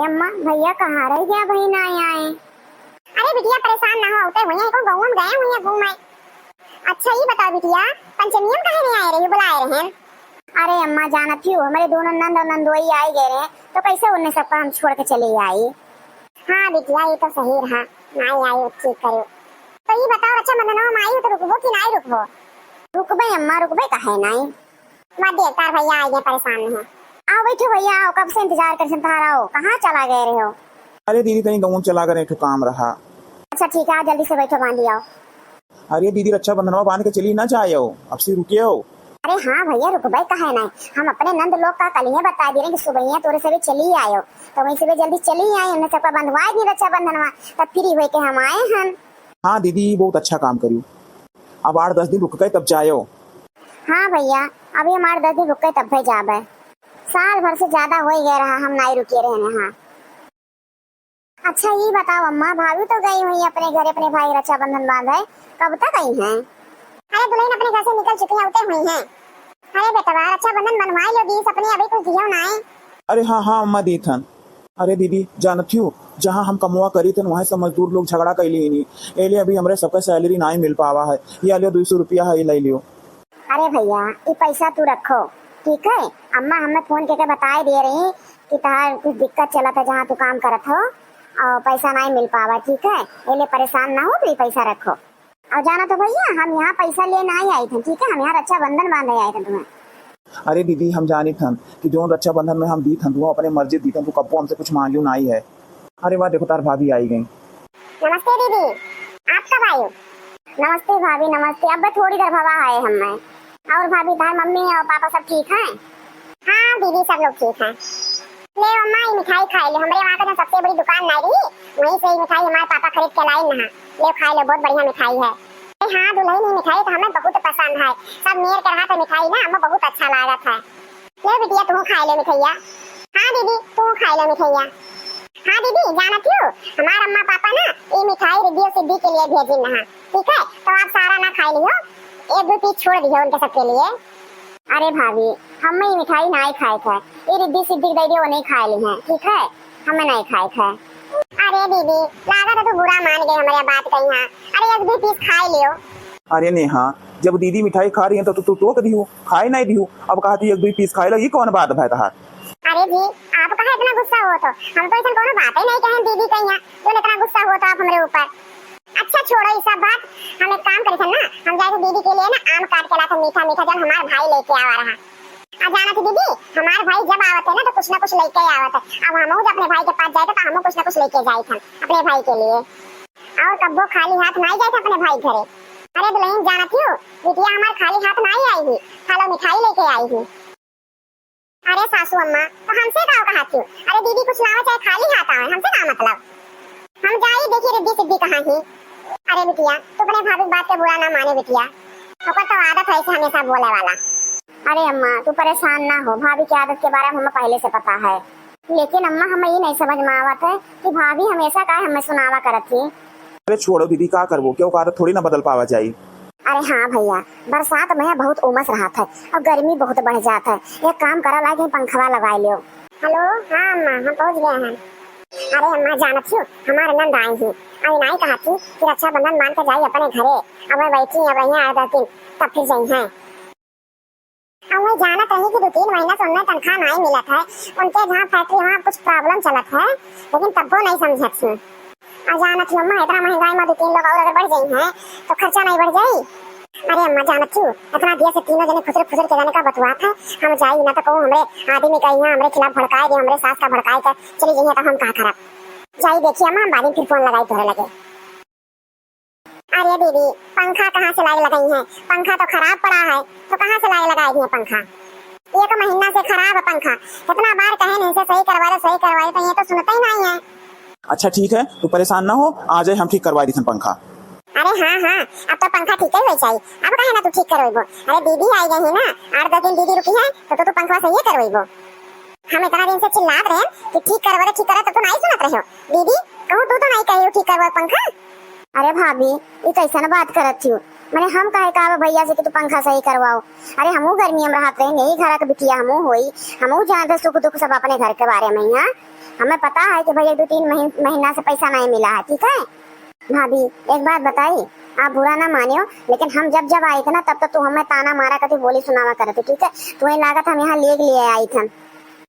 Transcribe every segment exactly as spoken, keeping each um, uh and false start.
अम्मा, भैया कहाँ रह गया, भाई ना आए? अरे बिटिया, परेशान ना हो, उते हुई है, को गाँव में गए हुई है घूमे। अच्छा, ये बताओ बिटिया, पंचमी में काहे नहीं आए रही, बुलाए रहे हैं? अरे अम्मा, जानत ही हो, हमारे दोनों नंद और नंदोई आए गए रहे, तो कैसे उन्हें सबका हम छोड़ के चले आई? हाँ बिटिया, ये तो सही रहा, ना आई, ठीक करे। तो ये बताओ, रक्षाबंधन में आई हो तो रुकबो कि नहीं रुकबो? रुकबे अम्मा, रुकबे काहे नहीं? मत देख, तार भैया आ गए, परेशान में है। आओ बैठो भैया, आओ, कब से इंतजार कर, तुहार आओ, कहाँ चला गए रहे हो? अरे दीदी, तनी गाँव चला गए, एक ठो काम रहा। अच्छा ठीक है, आओ जल्दी से बैठो, बांधी आओ। अरे दीदी, रक्षाबंधनवा बांध के चली ना जाए हो, अब से रुके हो। अरे हाँ भैया, रुकबे काहे ना, हम अपने नंद लोग का कल ही बता दे रहे कि सुबह तोरे सभी चली आयो, तो वहीं से जल्दी चली आए, उन्हें सबका बंधवा दी रक्षाबंधनवा, तब फ्री होके हम आए हन। हाँ दीदी, बहुत अच्छा काम करियो, अब आठ दस दिन रुक के तब जायो। हाँ भैया, अभी हम आठ दस दिन रुक के तब जाबे, साल भर से ज्यादा हो ही गया रहा, हम नहीं रुके रहने। हाँ। अच्छा, ये बताओ अम्मा, भाभी तो गई हुई अपने घर अपने भाई रक्षाबंधन बांधे, कब तक आई हैं? अरे दुल्हन अपने घर से निकल चुकी है, उतरे हुई हैं। अरे बेटवा, रक्षाबंधन बनवाए लो, बीस अपने अभी कुछ दियो ना है। अरे हाँ, हाँ अम्मा, दीथन। अरे दीदी, जानत हो, जहाँ हम कमवा करी थन, वहाँ सब मजदूर लोग झगड़ा कैली ही नहीं। एले अभी हमरे सबका सैलरी नहीं मिल पावा है। ये लियो, दो सौ रुपया है, ये ले लियो। अरे भैया, ये पैसा तू रखो, ठीक है? अम्मा हमें फोन करके बताए दे रही कि तहार कुछ दिक्कत चला था, जहाँ तू काम करत हो, और पैसा नहीं मिल पावा, ठीक है? एले परेशान ना हो, तू ये पैसा रखो। और जाना तो भैया, हम यहाँ पैसा लेने नहीं आए थे, ठीक है? हम यहाँ रक्षाबंधन बांधे आए थे तुम्हें। अरे दीदी, हम जानी थन कि जो रक्षाबंधन में हम दी थन, तू अपने मर्जी दी थन, तू कब्बो हमसे कुछ मांगियो नहीं है। अरे वाह, देखो तार भाभी आई गई। नमस्ते दीदी, आप कब आए हो? नमस्ते भाभी, नमस्ते। अब थोड़ी देर भवा आए हम मैं। और भाभी, तार मम्मी और पापा सब ठीक हैं? हाँ दीदी, सब लोग ठीक हैं। ले अम्मा, ये मिठाई खाए ले, हमरे वहाँ का जो सबसे बड़ी दुकान नहीं रही, वहीं से ये मिठाई हमारे पापा खरीद के लाए ना। ले खाए ले, बहुत बढ़िया मिठाई है। अरे हाँ दुल्हन, ये मिठाई तो हमें बहुत पसंद है, सब मेर के रहा था मिठाई ना, हमें बहुत अच्छा लागत है। ले बिटिया, तू खाए ले मिठाइया। हाँ दीदी, तू खाए ले मिठाइया। हाँ दीदी, जानत हो, हमार अम्मा पापा ना ये मिठाई रिद्धि और सिद्धि के लिए भेजिन ना, ठीक है? तो आप सारा ना खाए लियो, एक दो पीस छोड़ दियो उनके सबके लिए। अरे भाभी, हम ये मिठाई नहीं खाए थे, ये रिद्धि सिद्धि दे दियो, नहीं खाए ली हैं, ठीक है? हमें नहीं खाए थे। अरे दीदी, लागत है तू बुरा मान गए हमारे बात कही। हाँ, अरे एक दो पीस खाए लियो। अरे नेहा, जब दीदी मिठाई खा रही है तो तू, तू टोक दियो, खाए नहीं दियो। अब कहा तू एक दो पीस खाए लो, ये कौन बात भाई तहार? अरे जी, आप कहा इतना गुस्सा हो तो, हम तो ऐसा कोनो बात ही नहीं कहें दीदी कही, जो इतना गुस्सा हो तो आप हमारे ऊपर। अच्छा छोड़ो ये सब बात, हम एक काम करी थन ना, हम जाए थे दीदी के लिए ना आम काट के ला थे मीठा मीठा, जब हमार भाई लेके आवा रहा। आ जाना थी दीदी, हमार भाई जब आवत है ना तो कुछ ना कुछ लेके आवत है। अब हम जब अपने भाई के पास जाए थे तो हम कुछ ना कुछ लेके जाए थे अपने भाई के लिए। और कब्बो खाली हाथ नहीं जाए थे अपने भाई घरे। अरे दुल्हन जानत हो, बिटिया हमार खाली हाथ नहीं आई ही, खालो मिठाई लेके आई ही। अरे सासू अम्मा, तो हमसे का कहा थी? अरे दीदी कुछ लावे चाहे खाली हाथ आवे, हमसे का मतलब? हम जाई देखी रिद्धि सिद्धि कहाँ ही। अरे बिटिया, तू अपने भाभी की बात के बुरा ना माने बिटिया, ओकर तो आदत है ऐसे हमेशा बोले वाला। अरे अम्मा, तू परेशान ना हो, भाभी की आदत के बारे में हमें पहले से पता है। लेकिन अम्मा, हमें ये नहीं समझ में आवत है कि भाभी हमेशा काहे हमें सुनावा करत ही। अरे छोड़ो दीदी, का करबो, क्यों का आदत थोड़ी ना बदल पावा जाई। अरे हाँ भैया, बरसात में बहुत उमस रहत है और गर्मी बहुत बढ़ जात है। एक काम करा, लाके पंखवा लगा लियो। हेलो, हाँ अम्मा, हम पहुँच गए हैं। अरे अम्मा, जानत हो, हमारे नंद आई ही, आई नाई कहा थी कि रक्षाबंधन मान के जाई अपने घरे। अब मैं बैठी, अब यहाँ आठ दस दिन, तब फिर जाई हैं। अब मैं जानत रही कि दो तीन महीना से उन्हें तनख्वाह नाई मिलत है, उनके जहाँ फैक्ट्री वहाँ कुछ प्रॉब्लम चलत है, लेकिन तब्बो नहीं समझत थी। आ जानत ही अम्मा, इतना महंगाई में दो तीन लोग और अगर बढ़ जाई हैं, तो खर्चा नहीं बढ़ जाई? अरे अम्मा, जानत हो, इतना दिया से तीनों जने खुसर फुसर के जाने का बतुआत है। हम जाई ना तो कहूँ हमरे आदमी का यहाँ हमरे खिलाफ भड़काए दे, हमरे सास का भड़काए के चली जाइए, तो हम का करब? जाई देखिए अम्मा, हम बाद में फिर फोन लगाई तोहरे लगे। अरे दीदी, पंखा कहाँ से लाए लगाई हैं? पंखा तो खराब पड़ा है, तो कहाँ से लाए लगाए हैं पंखा? एक महीना से खराब है पंखा, कितना बार कहे नहीं से सही करवा दे, सही करवा दे, तो ये तो सुनते ही नहीं है। अच्छा ठीक है, तू परेशान ना हो, आ जाए हम ठीक करवा दी पंखा। अरे हाँ हाँ, अब तो पंखा ठीक ही हो जाए, अब कहे ना तू ठीक करवेबो? अरे दीदी आई गई है ना, आठ दस दिन दीदी रुकी है तो, तो तू पंखा सही करवेबो। हम इतना दिन से चिल्लात रहे कि ठीक करवा दे, ठीक करवा दे, तो तू नहीं सुनत रहे हो। दीदी, कहूँ तू तो नहीं कही ठीक करवा पंखा। अरे भाभी, ये कैसन बात करत थी? मैंने हम काहे कहा भैया से कि तू पंखा सही करवाओ? अरे हमहू गर्मी में रहत रहे, यही घर के बिटिया हमहू होई, हमहू जानते सुख दुख सब अपने घर के बारे में यहाँ। हमें पता है कि भैया दो तीन महीन-, महीना से पैसा नहीं मिला है, ठीक है? भाभी, एक बात बताई, आप बुरा ना मानियो, लेकिन हम जब जब आई थे ना, तब तो तू हमें ताना मारा करती, बोली सुनावा करती, ठीक है? तुम्हें लागत हम यहाँ लेग लिए आई थे।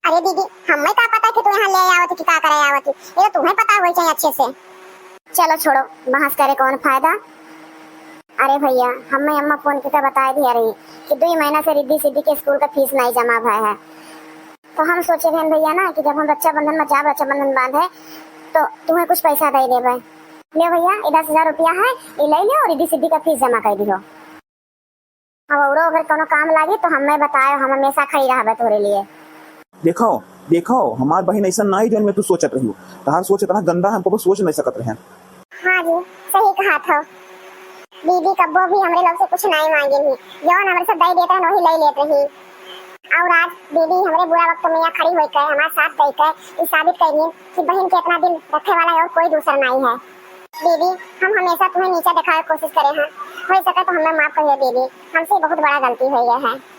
अरे दीदी, हमें का पता कि तू यहाँ ले आवत कि का करे आवत, ये तो तुम्हें पता होई चाहिए अच्छे से। चलो छोड़ो, बहस करे कौन फायदा। अरे भैया, हमें अम्मा फोन करके बताए दिया रही कि दुई महीना से रिद्धि सिद्धि के स्कूल का फीस नहीं जमा भय है। तो हम सोचे रहन भैया ना कि जब हम रक्षाबंधन में जाब, रक्षाबंधन बांधे, तो तुम्हें कुछ पैसा दे देबे। ले भैया, ये दस हजार रुपया है, ये ले लियो और रिद्धि सिद्धि का फीस जमा कर दियो। अब औरो अगर कोनो काम लागी तो हमें बतायो, हम हमेशा खड़ी रहबे तोरे लिए। देखो, देखो, हमार बहिन ऐसा ना ही जौन में तू सोचत रही हो। तहार सोच इतना गंदा, हम कबो सोच नहीं सकत रहे। हाँ जी, सही कहा था। दीदी कब्बो भी हमरे लोग से कुछ नहीं मांगे ही, जौन हमरे से दे देत रहन वही ले लेत रही। और आज दीदी हमरे बुरा वक्त में यहाँ खड़ी होई के, हमारे साथ दे के, ये साबित कर दी कि बहन के इतना दिल रखे वाला और कोई दूसरा नहीं है। दीदी, हम हमेशा तुम्हें नीचा दिखावे की कोशिश करे हैं, हो सके तो हमें माफ करियो दीदी, हमसे बहुत बड़ा गलती हुई है।